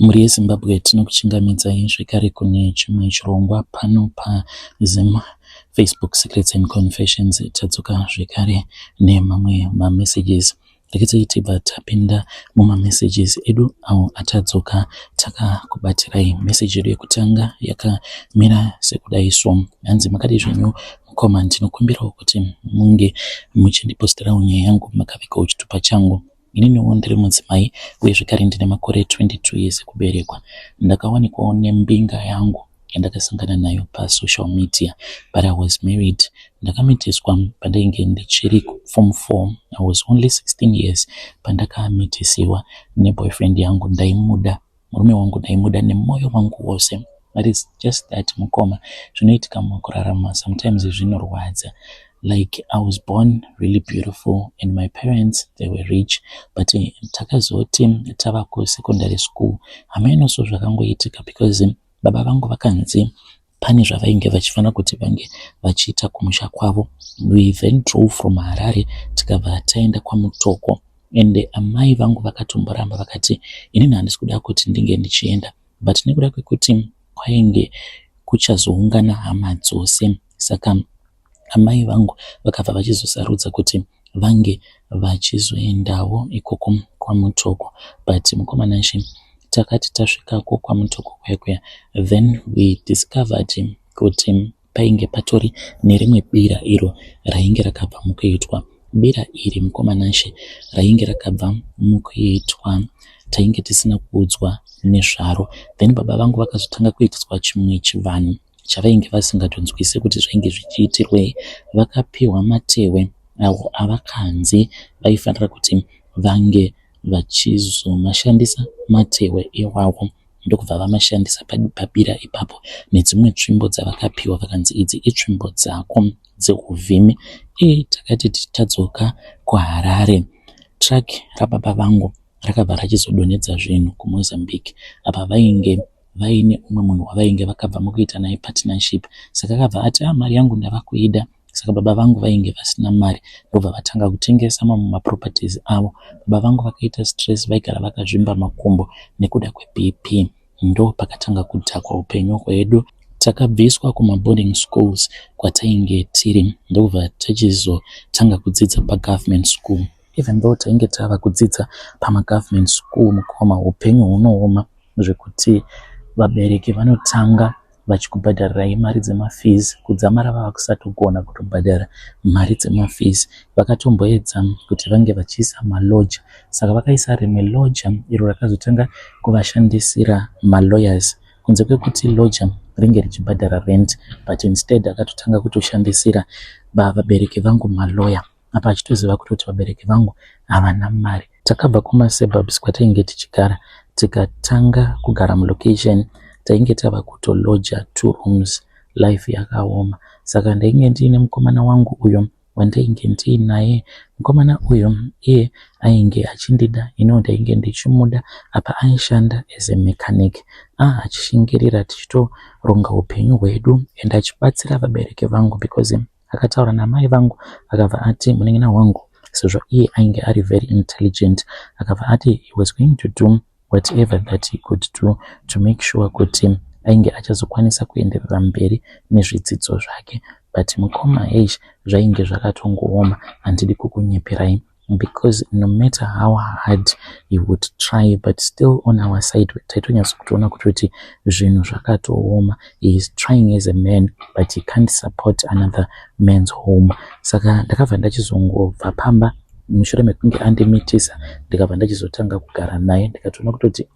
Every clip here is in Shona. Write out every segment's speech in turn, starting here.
Mhuri yeZimbabwe, tinokuchingamidzai zvekare kune chimwe chirongwa pano paZim Facebook Secrets and Confessions. Tadzoka zvekare nemamwe mamessages. Regai tibva tapinda mumamessages edu awo atadzoka takakubatirai. Message yedu yekutanga yakamira sekudai so. Hanzi, "Makadii zvenyu mukoma? Ndinokumbirawo kuti munge muchindipostirawo nyaya yangu makavigawo chitupa changu. Ininiwo ndiri mudzimai uye zvekare ndine makore 22 years ekuberekwa. Ndakawanikwawo nembinga yangu yandakasangana nayo pasocial media, but I was married. Ndakamitiswa pandainge ndichiri form 4. I was only 16 years pandakamitisiwa neboyfriend yangu. Ndaimuda murume wangu, ndaimuda nemwoyo wangu wose, but it's just that, mukoma, zvinoitika mukurarama sometimes zvinorwadza. Like, I was born really beautiful and my parents, they were rich, but takazoti tava kusecondary school, hameno so zvakangoitika, because baba vangu vakanzi pane zvavainge vachifanira kuti vange vachiita kumusha kwavo. We then drove from Harare, tikabva taenda kwaMutoko, and amai vangu vakatomboramba, vakati, 'Inini handisi kuda kuti ndinge ndichienda,' but nekuda kwekuti kwainge kuchazoungana hama dzose, saka amai vangu vakabva vachizosarudza kuti vange vachizoendawo ikoko kwaMutoko. But mukoma Nashe, takati tasvikako kwaMutoko kuya kuya, then we discovered kuti painge patori nerimwe bira iro rainge rakabva mukuitwa. Bira iri, mukoma Nashe, rainge rakabva mukuitwa, tainge tisina kuudzwa nezvaro. Then baba vangu vakazotanga kuitiswa chimwe chivanhu chavainge vasingatonzwisi kuti zvainge zvichiitirwei. Vakapiwa matehwe avo avakanzi vaifanira kuti vange vachizomashandisa matehwe iwawo, ndokubva vamashandisa pabira ipapo nedzimwe tsvimbo dzavakapiwa, vakanzi idzi itsvimbo dzako dzeuvhimi. Ii, takati tadzoka kuHarare, truck rababa vangu rakabva rachizodonhedza zvinhu kuMozambique. Apa vainge vaine umwe munhu wavainge vakabva mukuita naye partnership, saka akabva ati, "Ah, mari yangu ndava kuida." Saka baba vangu vainge vasina mari, ndobva vatanga kutengesa mamwe maproperties avo. Baba vangu vakaita stress, vaigara vakazvimba makumbo nekuda kweBP. Ndo pakatanga kudhakwa upenyu hwedu. Takabviswa kumaboarding schools kwatainge tiri, ndobva tachizotanga kudzidza pagovernment school. Even though tainge tava kudzidza pamagovernment school, mukoma, upenyu hunooma zvekuti vabereki vanotanga vachikubhadharirai mari dzemafees kudzamara vava kusatogona kutobhadhara mari dzemafees. Vakatomboedza kuti vange vachiisa malodger, saka vakaisa rimwe lodger iro rakazotanga kuvashandisira malawyers. Kunze kwekuti lodger ringe richibhadhara rent, but instead akatotanga kutoshandisira vabereki vangu malawyer, apa achitoziva kutoti vabereki vangu havana mari. Takabva kumasuburbs kwatainge tichigara, tikatanga kugara mulocation. Tainge tava kutolodger two rooms. Life yakaoma. Saka ndainge ndiine mukomana wangu uyo wandainge ndiinaye. Mukomana uyu iye ainge achindida, iniwo ndainge ndichimuda. Apa aishanda as a mechanic, achishingirira, tichitoronga upenyu hwedu and achibatsira vabereki vangu, because akataura namai vangu, akabva ati munin'ina wangu, sezvo iye ainge ari very intelligent, akabva ati he was going to do whatever that he could do to make sure kuti ainge achazokwanisa kuenderera mberi nezvidzidzo zvake. But mukoma, heish, zvainge zvakatongooma, handidi kukunyeperai, because no matter how hard he would try, but still on our side taitonyatsa kutoona kutoti zvinhu zvakatooma. He is trying as a man, but he can't support another man's home. Saka ndakabva ndachizongobva pamba mushure mekunge andimitisa, ndikabva ndachizotanga kugara naye. Ndikatoona kutoti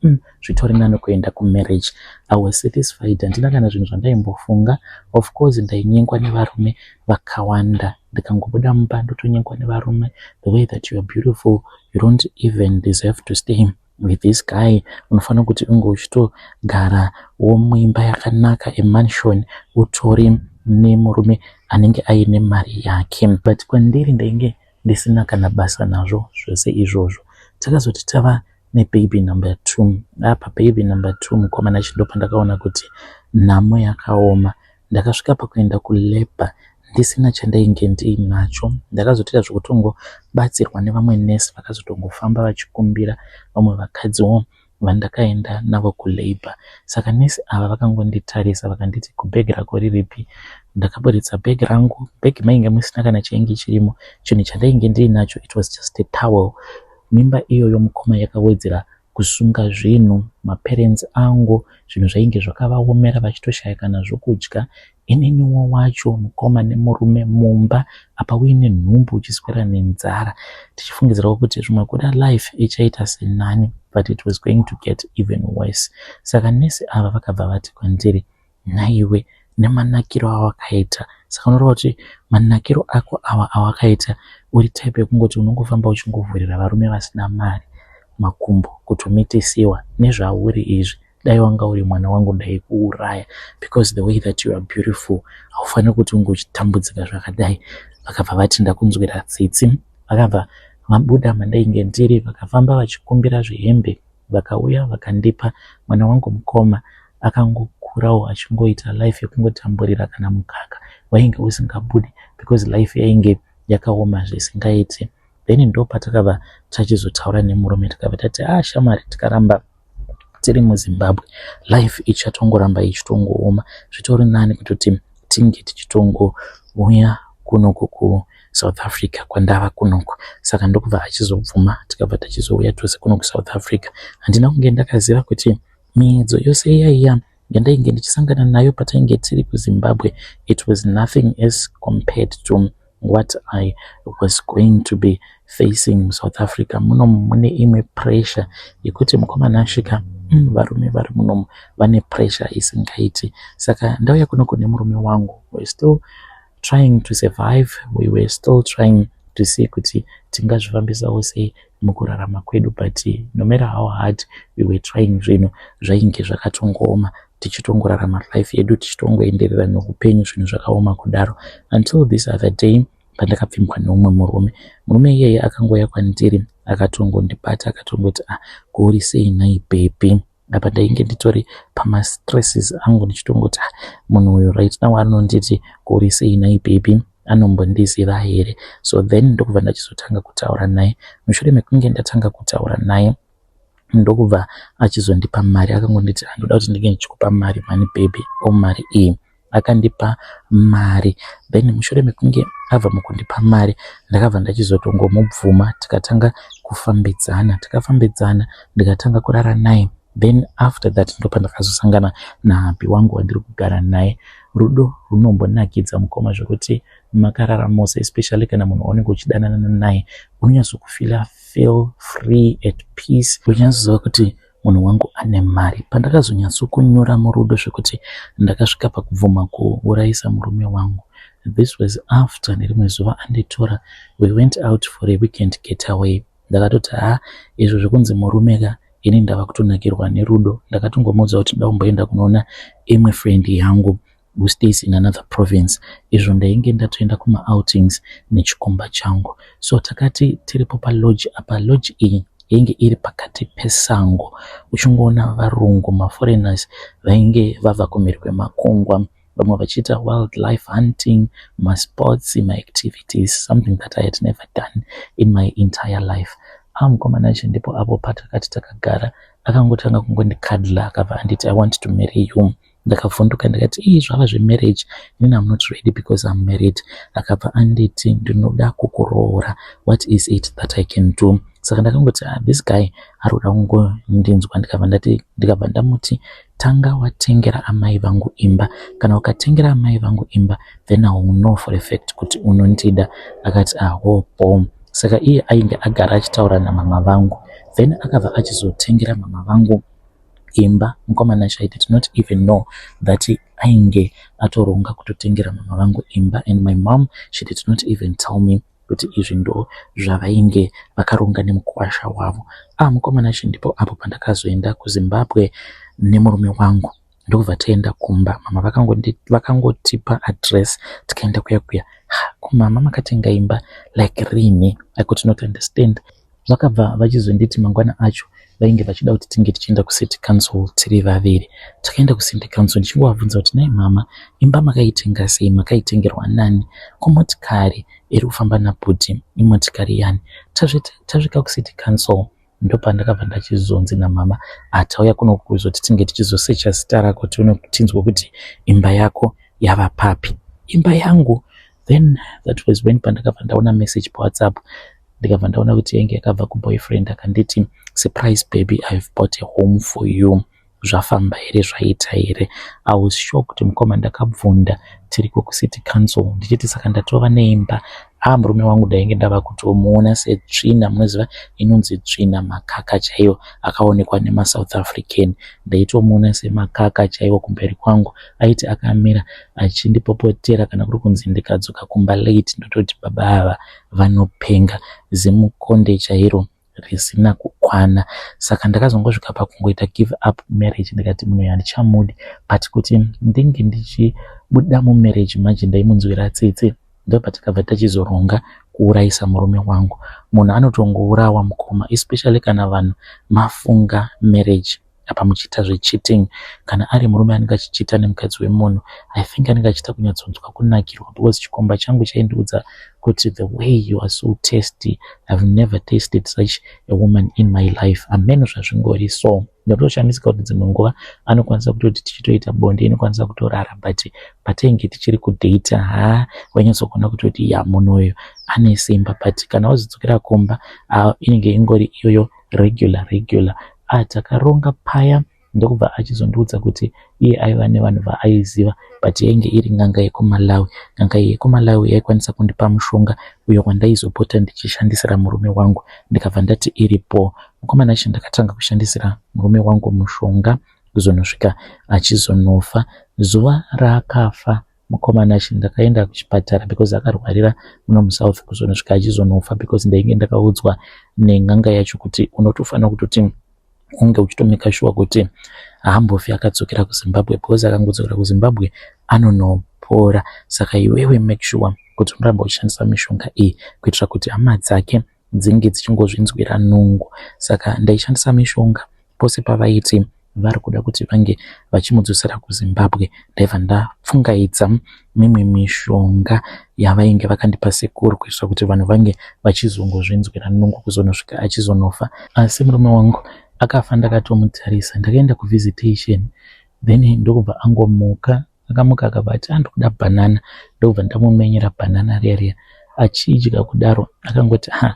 zvitori nani kuenda kumarriage. I was satisfied, handina kana zvinhu zvandaimbofunga. Of course ndainyengwa nevarume vakawanda. Ndikangobuda mumba, ndotonyengwa nevarume, "The way that you are beautiful, you don't even deserve to stay with this guy. Unofanira kuti unge uchitogara muimba yakanaka, emansion, utori nemurume anenge aine mari yake." But kwandiri ndainge ndisina kana basa nazvo zvose izvozvo. Takazoti tava nebaby number two. Apa baby number two, mukoma Nashe, ndopandakaona kuti nhamo yakaoma. Ndakasvika pakuenda kulabour ndisina chandainge ndiinacho. Ndakazotoita zvekutongobatsirwa nevamwe nesi, vakazotongofamba vachikumbira vamwe vakadziwo. Vandakaenda navo kulabour. Saka nurse ava vakangonditarisa vakanditi ko bag rako riripi? Ndakaburitsa bag rangu, bag mainge musina kana chainge chirimo. Chinhu chandainge ndiinacho it was just a towel. Mimba iyoyo mukoma yakawedzera kusunga zvinhu, maparents angu zvinhu zvainge zvakavaomera vachitoshaya kana zvokudya. Ininiwo wacho mukoma nemurume mumba apa uine nhumbu uchiswera nenzara tichifungidzirawo kuti zvimwe kuda life ichaita senani but it was going to get even worse. Saka nesi ava vakabva vati kwandiri nhaiwe nemanakiro awakaita saka unoreva kuti manakiro ako awa awakaita uri type yekungoti unongofamba uchingovhurira varume vasina mari makumbo kuti umitisiwa nezvauri izvi dai wanga uri mwana wangu ndaikuuraya because the way that you are beautiful haufaniri kuti unge uchitambudzika zvakadai. Vakabva vati ndakunzwira tsitsi. Vakabva vabuda mandainge ndiri vakafamba vachikumbira zvihembe vakauya vakandipa. Mwana wangu mukoma akangokurawo achingoita life yekungotamburira kana mukaka wainge usingabudi because life yainge yakaoma zvisingaiti. Then ndopatakabva tachizotaura nemurume tikabva tati ah shamwari tikaramba tiri muZimbabwe life ichatongoramba ichitongooma zvitori nani kutoti tinge tichitongouya kunoku kuSouth Africa kwandava kunoku. Saka ndokubva achizobvuma tikabva tachizouya tose kuno kuSouth Africa. Handina kunge ndakaziva kuti miedzo yose iya iya yandainge ndichisangana nayo patainge tiri kuZimbabwe it was nothing as compared to what I was going to be facing muSouth Africa. Munomu mune imwe pressure yekuti mukomana asvika varume vari munomu vane pressure isingaiti. Saka ndauya kunoku nemurume wangu we still trying to survive, we were still trying to see kuti tingazvifambisawo sei mukurarama kwedu but no matter how hard we were trying zvinhu zvainge zvakatongooma tichitongorarama life yedu tichitongoenderera neupenyu zvinhu zvakaoma kudaro until this other day pandakapfimbwa neumwe murume. Murume iyeye akangouya kwandiri akatongondibata akatongoti ah kuri sei nhai baby apa ndainge nditori pamastresses angu ndichitongoti ah munhu uyu right now anonditi kuri sei nhai baby anombondiziva here so then ndokubva ndachizotanga kutaura naye mushure mekunge ndatanga kutaura naye ndokubva achizondipa mari akangonditi andoda kuti ndinge ndichikupa mari mani baby o mari iyi akandipa mari then mushure mekunge abva mukundipa mari ndakabva ndachizotongomubvuma tikatanga kufambidzana takafambidzana ndikatanga kurara naye then after that ndopandakazosangana nahubby wangu wandiri kugara naye rudo runombonakidza mukoma zvekuti makarara mose especially kana munhu waunenge uchidanana naye unonyatsokufeela feel free at peace uchinyatsoziva kuti munhu wangu ane mari pandakazonyatsokunyura murudo zvekuti ndakasvika pakubvuma kuurayisa murume wangu this was after nerimwe zuva anditora we went out for a weekend getaway ndakatoti ha izvo zvekunzi murume ka ini ndava kutonakirwa nerudo ndakatongomuudza kuti ndoda kumboenda kunoona imwe friend yangu who stays in another province izvo ndainge ndatoenda kumaoutings nechikomba changu so takati tiripo palodge apa lodge iyi yainge iri pakati pesango uchingoona varungu maforeigners vainge vabva kumhiri kwemakungwa vamwe vachiita wildlife hunting masports maactivities something that I had never done in my entire life ah mukomana acho ndipo apo patakati takagara akangotanga kungondikadla akabva anditi I want to marry you ndakavhunduka ndikati ii zvava zvemarriage inini am not ready because I'm married akabva anditi ndinoda kukuroora what is it that I can do saka ndakangoti ah, this guy ari kuda kungondinzwa ndikabva ndati ndikabva ndamuti tanga watengera amai vangu imba kana ukatengera amai vangu imba then I will know for a fact kuti unondida akati ahopo saka iye ainge agara achitaura namama vangu then akabva achizotengera mama vangu imba mukomana I did not even know that ainge atoronga kutotengera mama vangu imba and my mom she did not even tell me kuti izvi ndo zvavainge vakaronga nemukwasha wavo ah mukomana ndipo apo pandakazoenda kuZimbabwe nemurume wangu ndokubva taenda kumba mama vakangotipa address tikaenda kuya kuya kumama makatenga imba like rini I could not understand vakabva vachizonditi mangwana acho vainge vachida kuti tinge tichienda kucity council tiri vaviri takaenda kucity council ndichingovabvunza kuti nai mama imba makaitenga sei makaitengerwa nani komotikari iri kufamba nabhuti imotikari yani tasvika kucity council. Ndopandakabva ndachizonzi namama, atauya kuno kuzoti tinge tichizosecha zita rako tione tinzwe kuti imba yako yava papi. Imba yangu? Then that was when pandakabva ndaona message paWhatsApp, ndikabva ndaona kuti yainge yakabva kuboyfriend. Akanditi, "Surprise baby, I have bought a home for you. Zvafamba here? Zvaita here?" I was shocked, mukoma. Ndakabvunda tiriko kucity council ndichiti, saka ndatova neimba? A, murume wangu ndainge ndava kutomuona setsvina. Munoziva inonzi tsvina, makaka chaiwo akaonekwa nemaSouth African. Ndaitomuona semakaka chaiwo kumberi kwangu. Aiti akamira achindipopotera kana kuri kunzi ndikadzoka kumba late, ndototi baba ava vanopenga, zimukonde chairo risina kukwana. Saka ndakazongosvika pakungoita give up marriage. Ndikati munhu handichamudi, but kuti ndinge ndichibuda mumarriage manje, ndaimunzwira tsitsi. Ndopatakabva tachizoronga kuurayisa murume wangu. Munhu anotongourawa, mukoma, especially kana vanhu mafunga marriage, apa muchiita zvecheating. Kana ari murume anenge achichita nemukadzi wemunhu, I think anenge achiita kunyatsonzwa kunakirwa, because chikomba changu chaindiudza kuti, "The way you are so tasty, I have never tasted such a woman in my life." Ameno zvazvingori. So ndakutoshamisika kuti dzimwe nguva anokwanisa kutoti tichitoita bonde, inokwanisa kutorara, but patainge tichiri kudhata, ha, wainyatsokuona kutoti ya, munhu uyu ane simba. But kana wazodzokera kumba, inenge ingori iyoyo regular regular. Ah, takaronga paya, ndokubva achizondiudza kuti iye aiva nevanhu vaaiziva, but yainge iri n'anga yekuMalawi. N'anga iyi yekuMalawi yaikwanisa kundipa mushonga uyo wandaizopota ndichishandisira murume wangu. Ndikabva ndati iripo, mukomana acho. Ndakatanga kushandisira murume wangu mushonga kuzonosvika achizonofa. Zuva raakafa mukomana achi, ndakaenda kuchipatara because akarwarira muno muSouth kuzonosvika achizonofa, because ndainge ndakaudzwa nen'anga yacho kuti unotofanira kutoti unge uchitomeka sure kuti haambofi akadzokera kuZimbabwe, because akangodzokera kuZimbabwe anonopora. Saka iwewe make sure kuti unoramba uchishandisa mishonga iyi kuitira kuti hama dzake dzinge dzichingozvinzwira nungo. Saka ndaishandisa mishonga pose pavaiti vari kuda kuti vange vachimudzosera kuZimbabwe. Ndaibva ndapfungaidza mimwe mishonga yavainge vakandipa sekuru kuitira kuti vanhu vange vachizongozvinzwira nungo kuzonosvika achizonofa. Asi murume wangu akafa ndakatomutarisa. Ndakaenda kuvisitation, then ndokubva angomuka. Akamuka akabva ati, "Andikuda bhanana." Ndokubva ndamumenyera bhanana riya riya. Achidya kudaro akangoti, "Ha,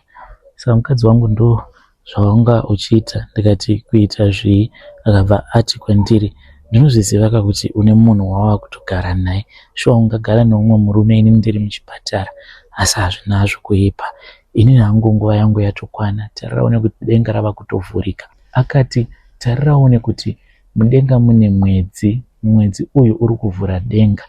saka mukadzi wangu, ndo zvawanga uchiita?" Ndikati, "Kuita zvii?" Akabva ati kwandiri, "Ndinozviziva ka kuti une munhu wawava kutogara naye. Shuwa ungagara neumwe murume ini ndiri muchipatara? Asi hazvinazvo kuipa, inini hangu nguva yangu yatokwana. Tarira uone kuti denga rava kutovhurika." Akati, "Tarira uone kuti mudenga mune mwedzi, mwedzi uyu uri kuvhura denga.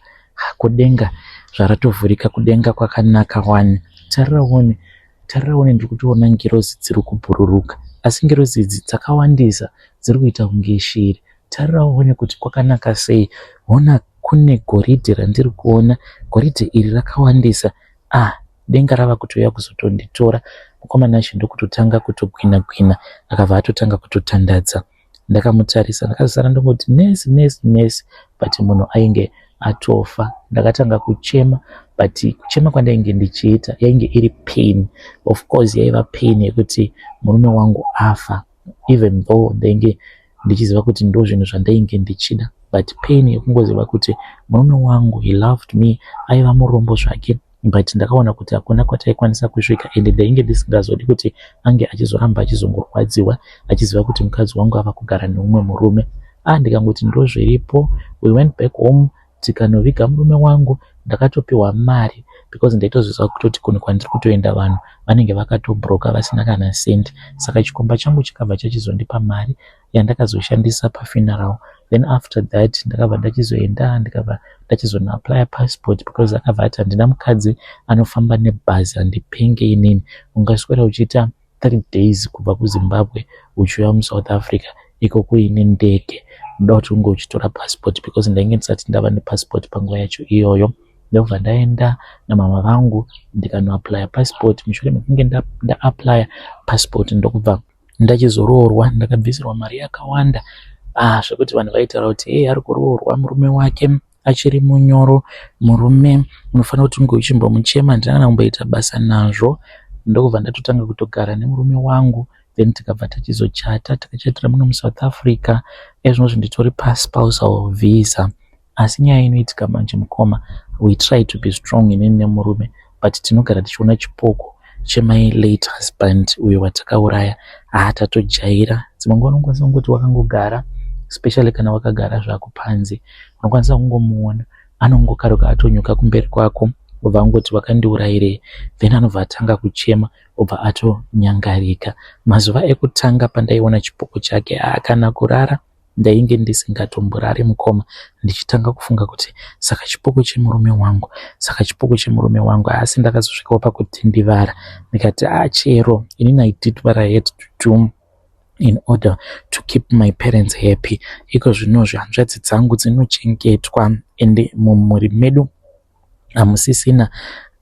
Kudenga zvaratovhurika, kudenga kwakanaka wani. Tarira uone, tarira uone, ndiri kutoona ngirozi dziri kubhururuka, asi ngirozi idzi dzakawandisa, dziri kuita kunge shiri. Tarira uone kuti kwakanaka sei. Hona kune goridhe randiri kuona, goridhe iri rakawandisa. Ah, denga rava kutouya kuzotonditora." Mukomana acho ndokutotanga kutogwina gwina, akabva atotanga kutotandadza. Ndakamutarisa, ndakazosara ndongoti, "Nesi, nesi, nesi," but munhu ainge atofa. Ndakatanga kuchema, but kuchema kwandainge ndichiita yainge iri pain. Of course yaiva pain yekuti murume wangu afa, even though ndainge ndichiziva kuti ndo zvinhu zvandainge ndichida, but pain yekungoziva kuti murume wangu, he loved me, aiva murombo zvake, but ndakaona kuti hakuna kwataikwanisa kusvika, ende ndainge ndisingazodi kuti ange achizoramba achizongorwadziwa achiziva kuti mukadzi wangu ava kugara neumwe murume. Ah, ndikangoti ndo zviripo. We went back home, tikanoviga murume wangu. Ndakatopiwa mari because ndaitoziva kutoti kunhu kwandiri kutoenda vanhu vanenge vakatobroka, vasina kana sendi. Saka chikomba changu chakabva chachizondipa mari yandakazoshandisa pafuneral. Then after that ndakabva ndachizoenda, ndikabva ndachizonoapplya passport, because akabva ati, "Handina mukadzi anofamba nebhazi, handipenge inini. Ungaswera uchiita 3 days kubva kuZimbabwe uchiuya muSouth Africa iko kuine ndege. Unoda kuti unge uchitora passport," because ndainge ndisati ndava nepassport panguva yacho iyoyo. Ndobva ndaenda namama vangu, ndikanoapplya passport. Mushure mekunge ndaapplya passport, ndokubva ndachizoroorwa. Ndakabvisirwa mari yakawanda, ah, zvekuti vanhu vaitaura kuti, "Hey, ari kuroorwa, murume wake achiri munyoro, murume unofanira kuti unge uchimbomuchema." Handina kana kumboita basa nazvo. Ndokubva ndatotanga kutogara nemurume wangu. Then tikabva tachizochata, takachatira muno muSouth Africa. Ezvinozvi nditori paspousal visa. Asi nyaya inoitika manje mukoma, we try to be strong inini nemurume, but tinogara tichiona chipoko chemy late husband uyo watakauraya. Haa, tatojaira. Dzimwe nguva unokwanisa kungoti wakangogara, especially kana wakagara zvako panze, unokwanisa kungomuona anongokaruka atonyuka kumberi kwako, obva angoti, "Wakandiurayirei?" Then anobva atanga kuchema, obva atonyangarika. Mazuva ekutanga pandaiona chipoko chake, kana kurara ndainge ndisingatomborari mukoma, ndichitanga kufunga kuti saka chipoko chemurume wangu, saka chipoko chemurume wangu. Asi ndakazosvikawo pakutindivara, ndikati, "A, chero inini I did what I had to do in order to keep my parents happy." Iko zvinozvi hanzvadzi dzangu dzinochengetwa, ende mumhuri medu hamusisina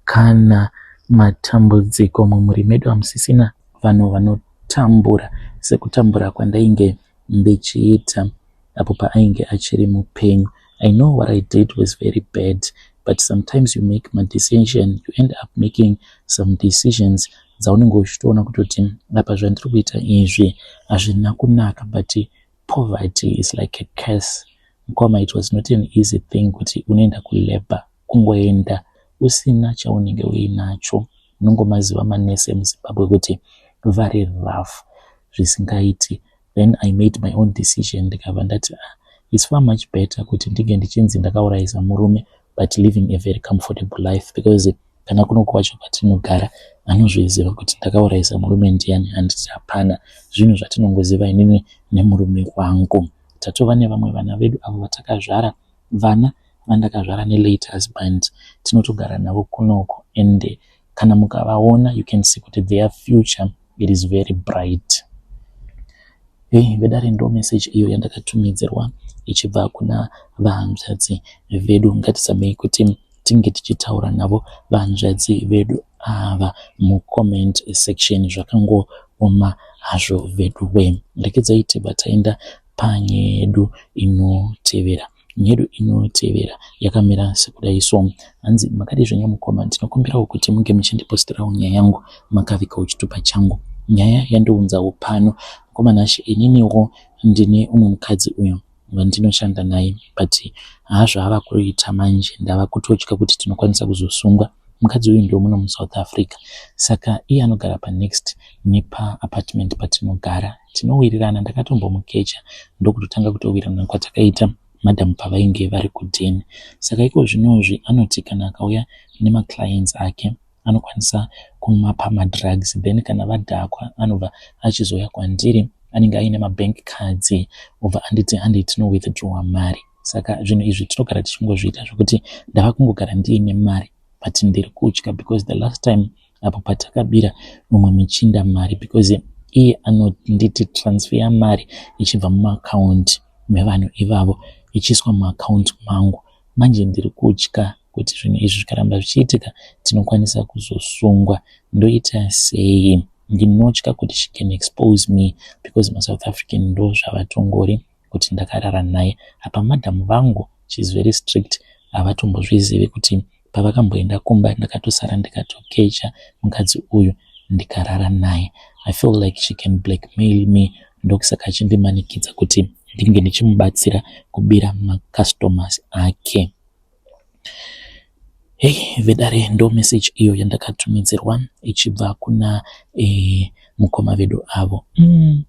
kana matambudziko. Mumhuri medu hamusisina vanhu vanotambura sekutambura kwandainge ndichiita apo paainge achiri mupenyu. I know what I did was very bad, but sometimes you make madecision, you end up making some decisions dzaunenge uchitoona kutoti apa zvandiri kuita izvi hazvina kunaka, but poverty is like a curse mukoma. It was not an easy thing kuti unoenda kulabour, kungoenda usina chaunenge uinacho. Unongomaziva manesi emuZimbabwe kuti vari rough zvisingaiti. Then I made my own decision, ndikabva ndati, "Ah, it's far much better kuti ndinge ndichinzi ndakaurayisa murume but living a very comfortable life," because kana kuno kwacho kwatinogara anozviziva kuti ndakaurayisa murume ndiani? Handiti hapana. Zvinhu zvatinongoziva inini nemurume wangu. Tatova nevamwe vana vedu avo vatakazvara, vana vandakazvara nelate husband, tinotogara navo kunoko, and kana mukavaona you can see kuti their future, it is very bright. Hei vedare, ndo message iyo yandakatumidzirwa ichibva kuna vahanzvadzi vedu. Ngatizamei kuti tinge tichitaura navo vahanzvadzi vedu ava mucomment section. Zvakangooma hazvo vedu we. Rekedzai tibva taenda panyaya yedu inotevera. Nyaya yedu inotevera yakamira sekudai so. Hanzi, "Makadi zvenyu mukoma? Ndinokumbirawo kuti munge muchindipostirawo nyaya yangu makavikawo chitupa changu. Nyaya yandiunzawo pano mukoma Nashe, ininiwo ndine umwe mukadzi uyo wandinoshanda naye, but haazvaava kuita manje ndava kutotya kuti tinokwanisa kuzosungwa. Mukadzi uyu ndomuno muSouth Africa, saka iye anogara panext nepaapartment patinogara. Tinowirirana, ndakatombomukecha, ndokutotanga kutowirirana kwatakaita madhamu pavainge vari kudheni. Saka iko zvinozvi anoti kana akauya nemaclients ake anokwanisa kumapa madrugs, then kana vadhakwa anobva achizouya kwandiri, anenge aine mabank cards, obva anditi, 'Handei tinowithdrawa mari.' Saka zvinhu izvi tinogara tichingozviita zvokuti ndava kungogara ndiine mari, but ndiri kutya because the last time apo patakabira mumwe muchinda mari, because iye anonditi transfer mari ichibva mumaakaunti mevanhu ivavo ichiiswa muakaunti mangu. Manje ndiri kutya kuti zvinhu izvi zvikaramba zvichiitika tinokwanisa kuzosungwa. Ndoita sei? Ndinotya kuti she can expose me because maSouth African ndo zvavatongori kuti ndakarara naye. Apa madhamu vangu, she is very strict, havatombozvizivi kuti pavakamboenda kumba ndakatosara ndikatokecha mukadzi uyu ndikarara naye. I feel like she can blackmail me, ndokusaka achindimanikidza kuti ndinge ndichimubatsira kubira macustomers ake." Hei vedare, ndo message iyo yandakatumidzirwa ichibva kuna mukoma vedu avo.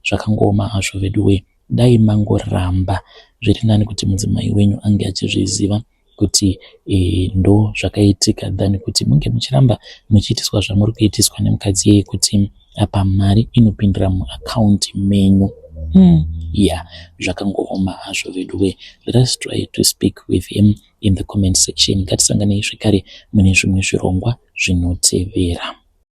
Zvakangooma hazvo vedu we. Dai mangoramba, zviri nani kuti mudzimai wenyu ange achizviziva kuti ndo zvakaitika than kuti munge muchiramba muchiitiswa zvamuri kuitiswa nemukadzi iyeye, kuti apa mari inopindira muakaunti menyu. Yeah, zvakangooma hazvo vedu we. Let us try to speak with him in the comment section. Ngatisanganei zvekare mune zvimwe zvirongwa zvinotevera.